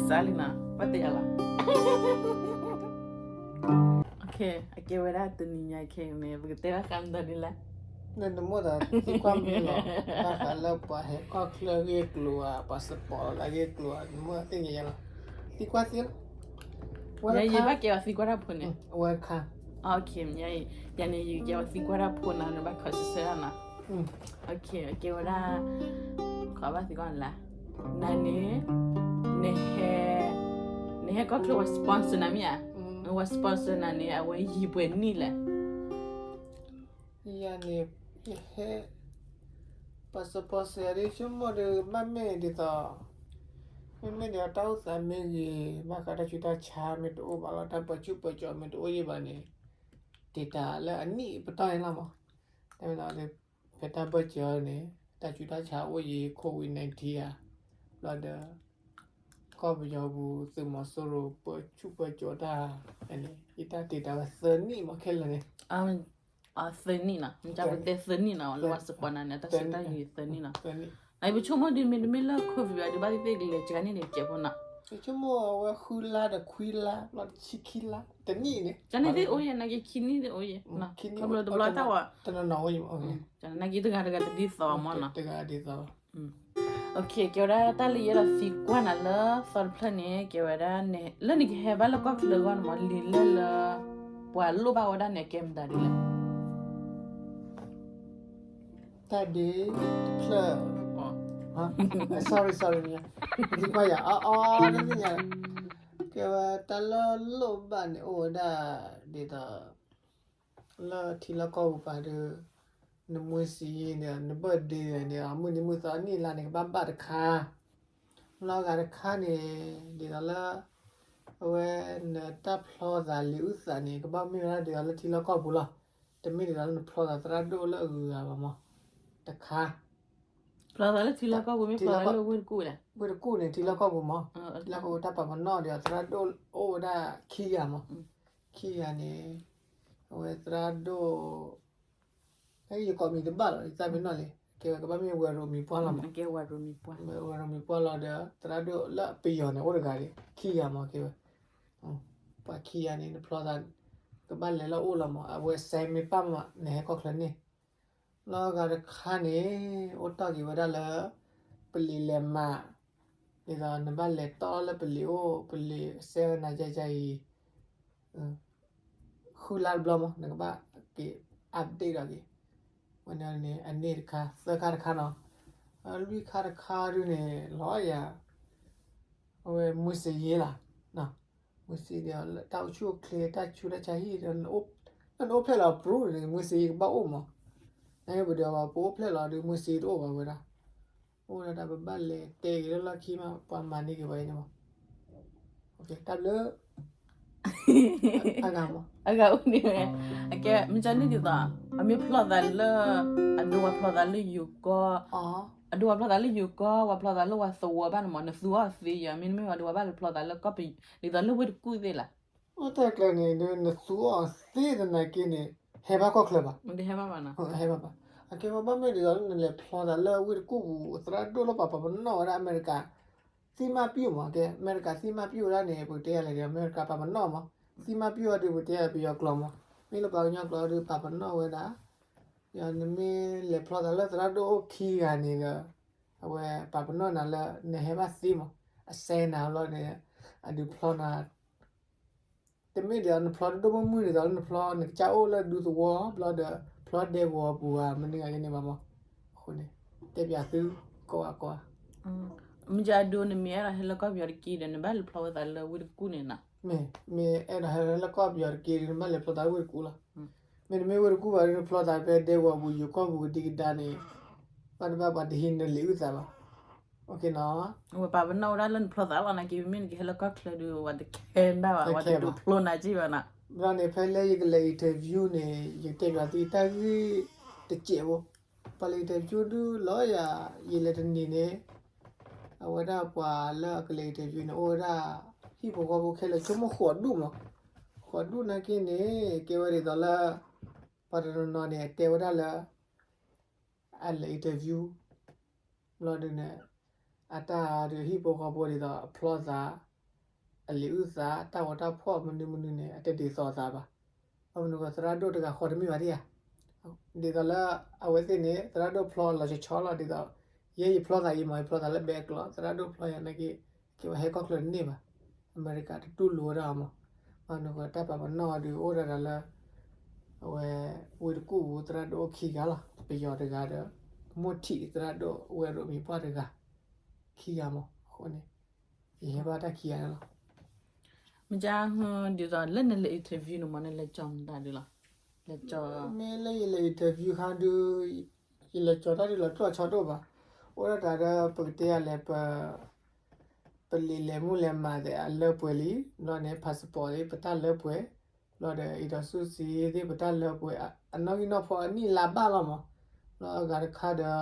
စးလံနီၤ ဘၣ်တဲယၤလီၤ. အကဲဝဲဒၣ်တနံၤညါခဲအံၤန့ၣ် ပကတဲဘၣ်ဃးမနုၤဒ်လဲၣ်. နနမ့ၢ်ဒီးသံကွၢ်မ့ၢ်လီၤ ဘၣ်ဃးလၢပှၤဟဲကီၢ်ချၢဂ့ၢ်ကျိၤဧါ ပှၤစပီးလၢဂ့ၢ်ကျိၤဧါ နမ့ၢ်သ့ၣ်ညါယဲလီၤ. သံကွၢ်သ့လီၤ. ယဘၣ်ကဲအီၤသံကွၢ်တၢ်ဖိန့ၣ် welcome. ယၤန့ၣ် ယကဲအီၤသံကွၢ်တၢ်ဖိနီၤ နဘၣ်ခီဆၢဆၢနီၤ. ကဲဝဲဒၣ် ခီဘၣ်သံကွၢ်နၤလၢ နၤန့ၣ် နဟဲ နဟဲကီၢ်ချၢပှၤ sponsor နၤမ့ၢ်ဧါ. ပှၤ sponsor နၤန့ၣ် အဝဲယံာ်ပှဲၤနံၣ်လဲၣ်. ယၤန့ၣ် ယဟဲ ပှၤ sponsor ဒ်ဆိကမိၣ်ဒီး ဘၣ်မ့ၢ်ဒ်သိး မ့မ့ၢ်ဒ်သိးတၢ်အိၣ်သးမ့ၢ်ဂ့ၤ ဘၣ်ဃးတၢ်ဆူးတၢ်ဆါမ့ၢ်တအိၣ်ဘၣ်လီၤ တၢ်ပၢဆူၣ်ပၢစိးမ့ၢ်တအိၣ်ယံာ်ဘၣ်န့ၣ် တ့တၢ်လၢအနံၣ်ပတီၢ်န့ၣ်လီၤမး. တၢ်မ့ၢ်ဒီး ဖဲတၢ်ဘၢၣ်စၢၤအီၤန့ၣ် တၢ်ဆူးတၢ်ဆါအိၣ်ယံာ် COVID nineteen ဧါ ဘျီဒီး ကီၢ်ပယီၤပူၤ သုးမီၤစိရိၤပၢဆူၣ်ပၢစိးတၢ် န့ၣ် ယတၢ်တ့တၢ်ဝဲသၢနံၣ်မးခဲလၢာ်န့ၣ် သၢနံၣ်နီၤ မ့ၢ်ကပတဲသၢနံၣ်နီၤ လၢပှၤ sponsor နၤန့ၣ် တၢ်ဆူးတၢ်ဆါယံာ်သၢနံၣ်နီၤ. အပဆိကမိၣ်ဒ်မ့တမ့ၢ်လၢ COVID ဘၣ်ဒီး ဘၣ်သ့ၣ်သ့ၣ်ကလဲၤကန့ၣ်န့ၣ် ကဲးဖိနီၤ. ပဆိကမိၣ်အဝဲဃုလါဒီးခွံလါ ဘျီတဆံခံလါ တနံၣ်န့ၣ် ကန့ၣ်သ့ၣ်အိၣ်ယဲ နာ်က့ခံနံၣ်သ့ၣ်အိၣ်ယဲ ခီဖျိတဘျီတၢ်ဝဲ တနီၤနီၤအိၣ်ယဲ နာ်က့တဂၤတဂၤတဒ်သိးမးနီၤ. ကဲဝဲဒၣ်တၢ်လၢယအဲၣ်ဒိးသံကွၢ်နၤလၢ သီတဖျၢၣ်န့ၣ် ကဲဝဲဒၣ် လၢနကဟဲဘၣ်လၢကီၢ်ချၢအဂီၢ်န့ၣ်မး လံာ်လဲၢ်လၢ ပှၤလိၣ်ဘၣ်ဝဲဒၣ်န့ၣ် အကဲမတၤဒ်လဲၣ်. တၢ်ဒ့တဖျၢၣ် sorry sorry သံကွၢ်ယၤ အအီ တသ့ၣ်ညါ ကဲဝဲတၢ်လၢလိၣ်ဘၣ်န့ၣ် အိၣ်ဝဲဒၣ် ဒ်သိး လၢထံလီၢ်ကီၢ်ပူၤပၤဒီး နမွေးစံယၤန့ၣ် န birthday န့ၣ် မုၢ်နံၤမုၢ်သီအနံၣ်အလါန့ၣ် ကဘၣ်ဘၣ်တခါ လီၤဂာ်တခါန့ၣ် ဒ်သိးလၢ အဝဲ နတၢ်ဖျီသးလံာ်အုၣ်သးန့ၣ် ကဘၣ်မ့ၢ်ဝဲဒၣ်ဒ်သိးလၢထံလီၢ်ကီၢ်ပူၤလီၤ. တမ့ၢ်ဒ်သိးလၢနဖျီသးသရၣ်ဒိၣ်လၢအဂုၤအဂၤဘၣ်မး တခါ ဖျီသးလၢထံလီၢ်ကီၢ်ပူၤ မ့ၢ်ဖျီသးလၢဝ့ၢ်တကူၣ်လဲၣ်. ဝ့ၢ်တကူၣ်န့ၣ် ထံလီၢ်ကီၢ်ပူၤမး ထံလီၢ်ကီၢ်ပူၤတၢ်ပာ်ပနီၣ်ဒ်သိးသရၣ်ဒိၣ်အိၣ်ဝဲဒၣ်ခံဂၤမး ခံဂၤန့ၣ် အဝဲသရၣ်ဒိၣ် ယကိးမံၤတဘၣ်လီၤ ယသးပ့ၤနီၣ်လံ ကဲဝဲကဘၣ်မ့ၢ်ဝဲၤရိးမံၤပှၢ်လီၤမး ဝဲၤရိးမံၤပှၢ်လီၤဒီး သရၣ်ဒိၣ်လၢပယီၤန့ၣ် အိၣ်တဂၤဒံး ခံဂၤမး ကဲဝဲ ပှၤခံဂၤန့ၣ် နဖျီသး ကဘၣ်လဲၤလၢအအိၣ်လီၤမး အဝဲစဲမ့ၢ်ပၢ်မး နဟဲကီၢ်ချၢန့ၣ် လီၤဂာ်တခါန့ၣ် အိၣ်တီၢ်က့ၤဝဲဒၣ်လၢ ပလံၤလဲၤမး ဒ်သိးနဘၣ်လဲၤတီၢ်လၢပလံၤအိၣ် ပလံၤစဲဝဲနၤယၤယၤအံၤ ဃုလါတဘျီမး နကဘၣ်က့ၤ update ဒီးက့ၤ ဝဲန့ၣ်န့ၣ် အန့ၣ်တခါ သၢခါတခါနီၤ လွံၢ်ခါတခါဒုးန့ၣ် လီၤယၤ အဝဲမွေးစာရင်းလီၤ မွေးစာရင်းဒီး တၢ်အိၣ်ဆူၣ်အိၣ်ချ့ တၢ်ဆူးတၢ်ဆါဟံၣ်ဒီး နအိၣ်ဖျဲၣ်လီၤ proof န့ၣ် မွေးစာရင်းကဘၣ်အိၣ်မး နပဒီးပအိၣ်ဖျဲၣ်လီၤဒီး မွေးစာရင်းတအိၣ်ဘၣ်ဝဲဒၣ် အိၣ်ဝဲဒၣ်ပဘၣ်လဲၤတဲက့ၤလၢလီၢ်ခံမး ပှၤမၤန့ၢ်က့ၤဝဲအံၤန့ၣ်မး တၢ်ဘျုး အဂၤအိၣ်န့ၣ်ဝဲ အကဲ မ့ၢ်ကန့ၣ်ဒ်သိး အမ့ၢ်ဖျီသးလၢ အဒိပှၤဖျီသးလၢယိၤကီၢ် အဒိပှၤဖျီသးလၢယိၤကီၢ် ပှၤဖျီသးလၢပှၤသဝီဘၣ်န့ၣ်မး နသူအီၤသ့ယၤ မ့တမ့ၢ်ဘၣ်ဒိပှၤဘၣ်လဲၤဖျီသးလၢကီၢ်ပယီၤ ဒ်သိးလၢဝ့ၢ်တကူၣ်သ့ၣ်လဲၣ်. အိၣ်တၢ်ကျဲန့ၣ် နသူအီၤသ့သနာ်က့န့ၣ် ဟဲဘၣ်ကီၢ်ချၢဘၣ် ဟဲဘၣ်ဘၣ် အကဲဝဲဘၣ်မ့ၢ်ဒ်သိးလၢနလဲၤဖျီသးလၢဝ့ၢ်တကူၣ်ပူၤ သရၣ်ဒိၣ်လၢပှၤပာ်ပနီၣ်ဝဲဒၣ်အမဲရကၤ သံမၢ်ပျုၢ်မး ကဲ အမဲရကၤသံမၢ်ပျုၢ်ဝဲဒၣ်န့ၣ် ပကတဲယၤလဲၣ်ဒီး အမဲရကၤပာ်ပနီၣ်မး သံမၢ်ပျုၢ်ဝဲဒီး ပကတဲယၤပယီၤကျိာ်မး မ့ၢ်လၢပှၤကညီကျိာ်ဒီး ပာ်ပနီၣ်ဝဲဒၣ် ဒီးနမ့ၢ်လဲၤဖျီသးလၢသရၣ်ဒိၣ်အိၣ်ခံဂၤန့ၣ်ဒီး အဝဲပာ်ပနီၣ်နၤလၢ နဟဲဘၣ်သ့မး အစဲနၤဘျီန့ၣ် အဒုးဖျီနၤ တမ့ၢ်ဒ်သိးနဖျီတဒိၣ်မုၢ်မုၢ်ဒ်သိးလၢနဖျီနကစၢ်အိၣ်လၢဒူသဝီဘျီဒီး ဖျီဒဲကဝီၤပူၤဧါ မနုၤဂၤကန့ၣ်ဘၣ်မး အဃိန့ၣ် တဲပၠးသုကိးဂၤကိးဂၤ မ့ၢ်ကဒိနမ့ၢ်အဲၣ်ဒိးဟဲလၢကီၢ်ပယီၤတက့ၢ်ဒီး နဘၣ်လဲၤဖျီဝဲသးလၢဝ့ၢ်တကူၣ်န့ၣ်နီၤ မ့ၢ် မ့ၢ်အဲၣ်ဒိးဟဲလၢကီၢ်ပယီၤတက့ၢ်ဒီး နဘၣ်လဲၤဖျီသးလၢဝ့ၢ်တကူၣ်လီၤ မ့တမ့ၢ်ဝ့ၢ်တကူၣ်ဘၣ်ဒီး နဖျီသးဖဲဒဲကဝီၤပူၤ ယိၤကီၢ်ပူၤကဒံကဒါန့ၣ် ဘၣ်တဘၣ်ပှၤတဟံးနလံာ်အုၣ်သးဘၣ် အိၣ်က့ၤနီၤ ဝဲပာ်ပနီၣ်ဝဲဒၣ်လၢနဖျီသးလီၤ နာ်က့ မ့ၢ်နကဟဲလၢကီၢ်ချၢဒီး ပှၤတခဲဘၣ်ဘၣ် ပှၤတဒုးဖျီနၤက့ၢ်ဘၣ်နီၤ ဘျီန့ၣ် ဖဲလၢယကလဲၤ interview န့ၣ် ယကတဲပၠးသုတၢ်ဂ့ၢ်တစဲးဖိ ပှၤလဲၤ interview ဒုးလီၤယၤ ယလဲၤတနံၤန့ၣ် အဝဲဒၣ်ပှၤလၢအကလဲၤ interview န့ၣ် အိၣ်ဝဲဒၣ် ဟံၣ်ဖိဃီဖိခဲလၢာ် ဆိကမိၣ်ဃိးဒူၣ်မး ဃိးဒူၣ်နာ်က့န့ၣ် ကဲဝဲဒ်သိးလၢ ပှၤတနီၤနီၤန့ၣ် အတဲဝဲဒၣ်လၢ အလဲၤ interview ဘျီဒုးန့ၣ် အတၢ်ဒုးဟံၣ်ဖိဃီဖိဒ်သိးအဖျီသး အလံာ်အုၣ်သး တၢ်ဂီၤတၢ်ဖီၣ်မနုၤမနုၤန့ၣ် အတဒ်သိးသးဘၣ်. ဘၣ်မနုၤဃိ သရၣ်ဒိၣ်တဂၤဃီတမ့ၢ်ဘၣ်ဒ်ဧါ. ဒ်သိးလၢ အဝဲသ့ၣ်န့ၣ် သရၣ်ဒိၣ်ဖျီလီၤဆီဆီလီၤ ဒ်သိး ယဲယဖျီသးအံၤမး ယဖျီသးလၢဘဲအကျိၤ သရၣ်ဒိၣ်ဖျီယၤနာ်က့ ကဲဝဲဟဲကီၢ်ချၢတန့ၢ်ဘၣ်. အမဲရကၤတတူၢ်လိာ်ဝဲဒၣ်မး. ဘၣ်မနုၤဃိ တၢ်ပာ်ပနီၣ်အီၤဒုးအိၣ်ဒၣ်ဒီးလၢ အဝဲ ဝ့ၢ်တကူၣ်ပူၤ သရၣ်ဒိၣ်အိၣ်ခံဂၤလီၤ. ပယီၤတဂၤဒီး မိၢ်ထံးသရၣ်ဒိၣ်ဝဲၢ်ရိးမံၤပှၢ်တဂၤ ခံဂၤမး. အဃိန့ၣ် ယဟဲဘၣ်တၢ်ခံဂၤန့ၣ်လီၤ. မ့ၢ်က ဒ်သိးလၢနလဲၤ interview န့ၣ်မး နလဲၤကၠီမတၤဒုလီၤ. လဲၤကၠီ မ့ၢ်လၢယလဲၤ interview ခါဒု ယလဲၤကၠီတၢ်ဒုလီၤ တၢ်ဆီဒိၣ်ဘၣ်. အိၣ်ဒၣ်တၢ်ဒီး ပကတဲယၤလဲၣ် ပ ပလံာ်လဲၤမူလဲၤမၤသ့ၣ်အလၢပှဲၤလံ, ဘျီန့ၣ် passport သ့ၣ်ပတၢ်လၢပှဲၤ, ဘျီဒီး အံးဒီးဆူၣ်စ့သ့ၣ်ပတၢ်လၢပှဲၤ, အနီၣ်ဂံၢ်နီၣ်ဖီအနံၣ်အလါဘၣ်လီၤမး. ဘျီအဂၤတခါဒီး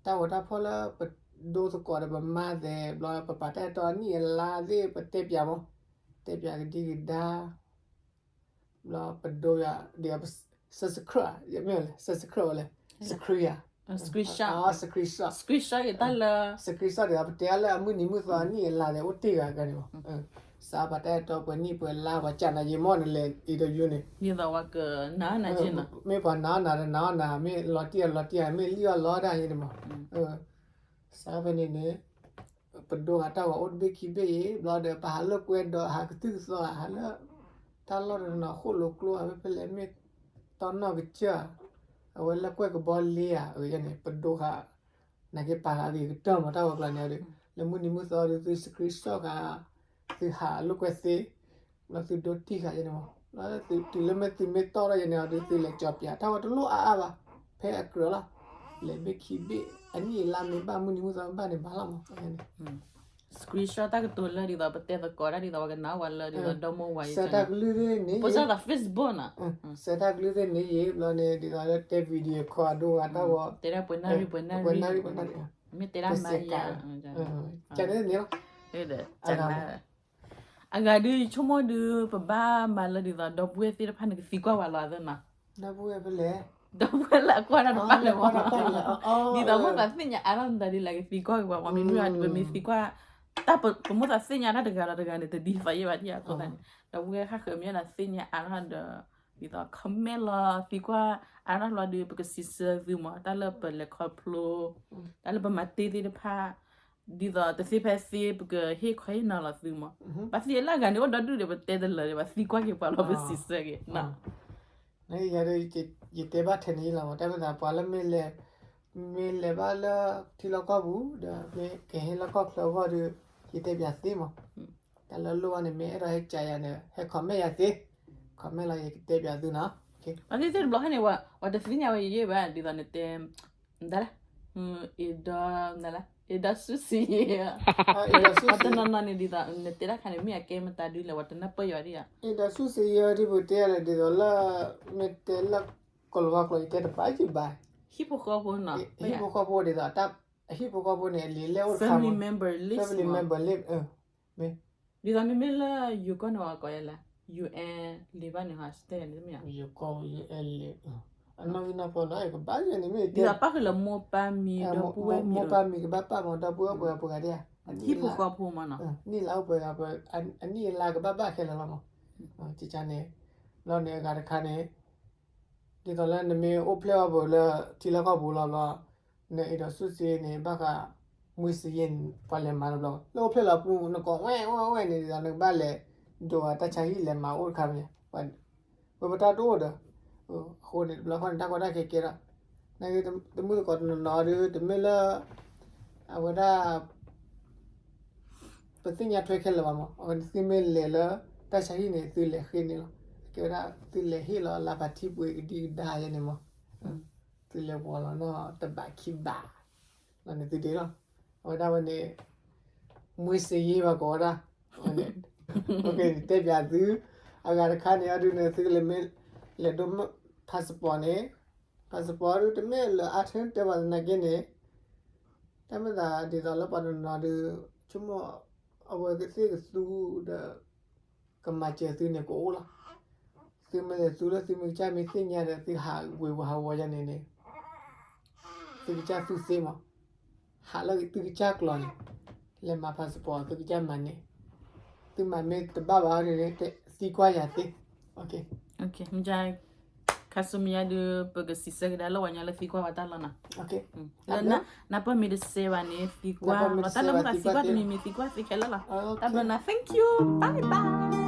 တၢ်ဂီၤတၢ်ဖီၣ်လၢပဒိသကိးဒီးပမါသ့ၣ်, ဘျီပပာ်တၢ်အဲၣ်တီအနံၣ်အလါသ့ၣ် ပတဲပၠးမး, တဲပၠးကဒံကဒါ ဘျီပဒိယၤ ဒ် subscribe မ့ၢ်လဲၣ် subscribe ဝဲလဲၣ် screen ယၤ screenshot screenshot screenshot ယတၢ်လၢ screenshot ဒ်ပတဲအီၤလၢအမုၢ်နံၤမုၢ်သီအနံၣ်အလါဒီး အိၣ်တ့ၢ်ဂၤကန့ၣ်မး. စးပာ်တၢ်အဲၣ်တီပှဲၤနံၣ်ပှဲၤလါ ပှၤကၢ်နၤယံာ်မး နလဲၤ interview န့ၣ် ဒ်သိးပှၤကနာ်နၤက့နီၤ, မ့ၢ်ပှၤနာ်အီၤနၤဒီးနာ်အီၤနၤ, မ့ၢ်လီၤတံၢ်အီၤလီၤတံၢ်အီၤ, မ့ၢ်လံၣ်အီၤလီၤတံၢ်အီၤယဲန့ၣ်မး. စးဖဲန့ၣ်န့ၣ် ပဒိဂၤတၢ်ဂီၤအိၣ်တဘ့ၣ်ခံဘ့ၣ်အံၤ ဘျီဒီးပဟးလိာ်ကွဲဒီးဟးကသုၣ်ကသီဧါ ဟးလၢ တၢ်လီၢ်တနီၤ ဃိၣ်လိာ်ကျိဧါ ဖဲဖဲလဲၣ် မ့ၢ်တီနီၢ်ကစၢၢ်ဧါ, အဝဲလၢကွဲၢ်ကဘီလ့ဧါ, အန့ၣ် ပဒိဂၤ နာ်က့ပာ်ဃာ်အဂ့ၤကတၢၢ်မး တၢ်ဂီၤကျါန့ၣ်ဒီး လၢမုၢ်နံၤမုၢ်သီဒီး သု screenshot ဃာ် သုဟးလိာ်ကွဲသ့, ဘျီသုဒိတံၢ်ဃာ်ယဲန့ၣ်မး, ဘျီသုတုၤလၢမ့ၢ်သုမ့ၢ်တီၢ်ထီၣ်ယဲန့ၣ်ဒီး သုလဲၤကၠီပၠး တၢ်ဂီၤတလိၣ်အါအါဘၣ်, ဖဲအကြၢးလီၤ, လဲၤဘ့ၣ်ခံဘ့ၣ် အနံၣ်အလါမ့ၢ်ဘၣ် မုၢ်နံၤမုၢ်သီမ့ၢ်ဘၣ်န့ၣ် ဘၣ်လီၤမး screenshot တၢ်ကတိၤလၢဒ်သိး ပတဲသကိးတၢ်ဒ်သိး ပှၤကနာ်ဝဲလၢဒ်သိး ဒီမိၢ်ဝၤ ဆဲးတၢ်ကလုၢ်သ့ၣ်န့ၣ် ပစၢ်သး Facebook နီၤ, ဆဲးတၢ်ကလုၢ်သ့ၣ်န့ၣ်ယံာ် ဘျီန့ၣ် ဒ်သိးလၢတဲ video call အဒိဂၤတၢ်ဂီၤ တဲဒၣ်ပှဲၤနၣ်ရံၣ် ပှဲၤနၣ်ရံၣ် ပှဲၤနၣ်ရံၣ် မ့ၢ်တဲဒၣ်မၤယၤ ကန့ၣ်န့ၣ်လီၤ အဂၤဒုး ယဆိကမိၣ်ဒုး ပဘၣ်မၤလၢဒ်သိး ဒီပုၢ်ဝဲၢ်သ့ၣ်တဖၣ်န့ၣ် ကသံကွၢ်ဝဲလီၤသနီၤ, ဒီပုၢ်ဝဲၢ်ဖဲလဲၣ် ဒီပုၢ်ဝဲၢ်လၢအကွၢ်တၢ်တဖၣ်န့ၣ်မး, ဒ်သိးမိၢ်သးသ့ၣ်ညါအါထီၣ်မတၤဒ်လဲၣ် ကသံကွၢ်က့ၤပှၤ မ့မ့ၢ်ဒ်ပမ့ၢ်သံကွၢ် တၢ်ပမိၢ်သးသ့ၣ်ညါတၢ်တဂၤဒီးတဂၤန့ၣ် တဒ်သိးယဲၢ်ဘၣ်ဒ်အဃိသတးန့ၣ် ဒီပုၢ်ဝဲၢ်ဃၣ်ဃၢၤမ့ၢ်ဒီးသ့ၣ်ညါအါထီၣ်ဒီး ဒ်သိး comment လီၤ သံကွၢ်အါထီၣ်လီၤဒုး ပကစံးဆၢသုမး တၢ်လၢပလဲၤခီဖျိ တၢ်လၢပမၤတ့ၢ်သ့ၣ်တဖၣ် ဒ်သိးတသ့ဖဲသ့ ပကဟ့ၣ်ခီဟ့ၣ်နီၤလီၤသုမး, ဘၣ်သ့ၣ်လၢအဂၤန့ၣ် အိၣ်ဒီဒူၣ်ဒီး ပတဲတလၢာ်ဒီး ပသံကွၢ်က့ၤပှၤလီၤ ပစံးဆၢက့ၤ နယတဲဘၣ်ထဲန့ၣ်လီၤမး တၢ်မ့ၢ်သးပှၤလၢမ့ၢ်လဲၤ မ့ၢ်လဲၤဘၣ်လၢထံလီၢ်ကီၢ်ပူၤ ဒီးမ့ၢ်ကဟဲလၢကီၢ်ချၢအဂီၢ်ဒီး ယတဲပၠးသ့မး, တၢ်လၢလိၣ်ဘၣ်န့ၣ် မ့ၢ်အဲၣ်ဒိးဟဲကးယၤန့ၣ် ဟဲ comment ယၤသ့, comment လီၤ ယကတဲပၠးသုနီၤ, အသ့ၣ်သ့ၣ်တဘျီဟဲန့ၣ် ပှၤတသ့ၣ်ညါဝဲယဲၢ်ဘၣ် ဒ်သိးနတဲ ဒ်လဲၣ် အ့ဒီး ဒ်လဲၣ် အ့ဒီးဆူၣ်စ့ယဲၢ် ပှၤတနီၤနီၤန့ၣ် ဒ်သိးနတဲတၢ်ခါန့ၣ် မ့ၢ်အကဲမတၤဒုလဲၣ် ပှၤတနၢ်ပၢၢ်ယၤဒ်ယၤ အ့ဒီးဆူၣ်စ့ယဲၢ်ဒ်ပတဲလဲၣ် ဒ်သိးလၢ မ့ၢ်တဲလၢ ကီၢ်လၤဝါကျိာ် ယတဲတဘၣ်ယဘၣ် ဟံၣ်ဖိဃီဖိနီၤ ဟံၣ်ဖိဃီဖိဒ်သိး အဟံၣ်ဖိဃီဖိန့ၣ် အလံာ်လဲၢ်အိၣ်တခါမး family member list မး မ့ၢ် ဒ်သိးမ့မ့ၢ်လၢ ယိၤကီၢ်န့ၣ် ပှၤကိးယဲလဲၣ် UN လံာ်ဘၣ်န့ၣ် ဟးစတဲယၤန့ၣ်မ့ၢ် ယိၤကီၢ် UN လံာ် အနီၣ်ဂံၢ်နီၣ်ဖီလီၤ ကဘၣ်ယဲန့ၣ်မ့ၢ် ဒ်သိးပၣ်ဃုာ်လၢမိၢ်ပၢ်မံၤ ဒီပုၢ်ဝဲၢ်မံၤ မိၢ်ပၢ်မံၤကဘၣ်ပာ်မး ဒီပုၢ်ဝဲၢ်ပှဲၤဂၤပှဲၤဂၤဒ် ဟံၣ်ဖိဃီဖိမးနီၤ နံၣ်လါအိၣ်ပှဲၤဂၤ အနံၣ်အလါကဘၣ်ဘၣ်ခဲလၢာ်လီၤမး န့ၣ် ဘျီန့ၣ်အဂၤတခါန့ၣ် ဒ်သိးလၢနမ့ၢ်အိၣ်ဖျဲၣ်အီၣ်ပှၤလၢထံလီၢ်ကီၢ်ပူၤလီၤဘျီ နအ့ဒီးဆူၣ်စ့န့ၣ် ဘၣ်ဃး မွေးစာရင်း ပှၤလဲၤမၤတဘျီ လၢအိၣ်ဖျဲၣ်လီၤပူၤ နကိးဝဲဝဲဝဲန့ၣ် ဒ်သိးနကဘၣ်လဲၤ ဒိးအတၢ်ဆါဟံၣ်လဲၤမၤအိၣ်တခါမ့ၢ် ဝဲပတၢ်တအိၣ်ဒီး အဃိန့ၣ် တဘျီဃီန့ၣ် တၢ်ကီတၢ်ခဲကဲထီၣ် နာ်က့ တမုၢ်သကိးတနီၤနီၤဒီး တမ့ၢ်လၢ အဝဲဒၣ် ပသ့ၣ်ညါထွဲခဲလၢာ်ဘၣ်မး အဝဲန့ၣ်သုမ့ၢ်လဲၤလၢ တၢ်ဆါဟံၣ်န့ၣ် သုလဲၤဃ့န့ၣ်လီၤ ကဲဝဲဒၣ် သုလဲၤဟ့ၣ်လီၤလၢပှၤထံပှ့ၤကဒံကဒါယဲန့ၣ်မး သုလဲၤဝီၤလီၤနီၢ်တဘးခံဘး လီၤန့ၣ်သုဒ့လီၤ အဝဲဒၣ်ဝဲန့ၣ် မွေးစာရင်း ဘၣ်ကိးဝဲဒၣ် ဝဲန့ၣ် တဲပၠးသု အဂၤတခါန့ၣ် အဒုန့ၣ် သုကလဲၤမ့ၢ် လဲၤဒိ passport န့ၣ် passport ဒုတမ့ၢ်လၢအါထဲတဲဘၣ်သနာ်က့န့ၣ် တၢ်မ့ၢ်သးဒ်သိးလၢပှၤတနီၤနီၤဒီး ဆိကမိၣ် အဝဲကသ့ၣ်ကသူဒီး ကမၤစၢၤသုန့ၣ်ကအိၣ်လီၤ. သုမ့ၢ်လဲၤသူလၢသုမ့ၢ်ကစၢ်မ့ၢ်သ့ၣ်ညါဒီး သုဟးဝ့ၤဝီၤဟးဝီၤယၤန့ၣ်န့ၣ် သုကစၢ်သူသ့မး ဟးလၢသုကစၢ်ကျိာ်န့ၣ် လဲၤမၤ passport သုကစၢ်မၤန့ၣ် သုမၤမ့ၢ်တဘၣ်ဘၣ်အီၤန့ၣ် သံကွၢ်ယၤသ့. ခါဆူညါဒုး ပကစံးဆၢကဒါလၢပှၤကညီလၢသံကွၢ်ဝဲတၢ်လီၤနီၤ. နၢ်ပၢၢ်မ့ၢ်တစဲးဘၣ်န့ၣ် သံကွၢ်လီၤ. တၢ်လၢမုၢ်သံကွၢ်တမံၤမံၤ သံကွၢ်သ့ခဲလၢာ်လီၤ. တၢ်ဘျီနၤ thank you, bye bye.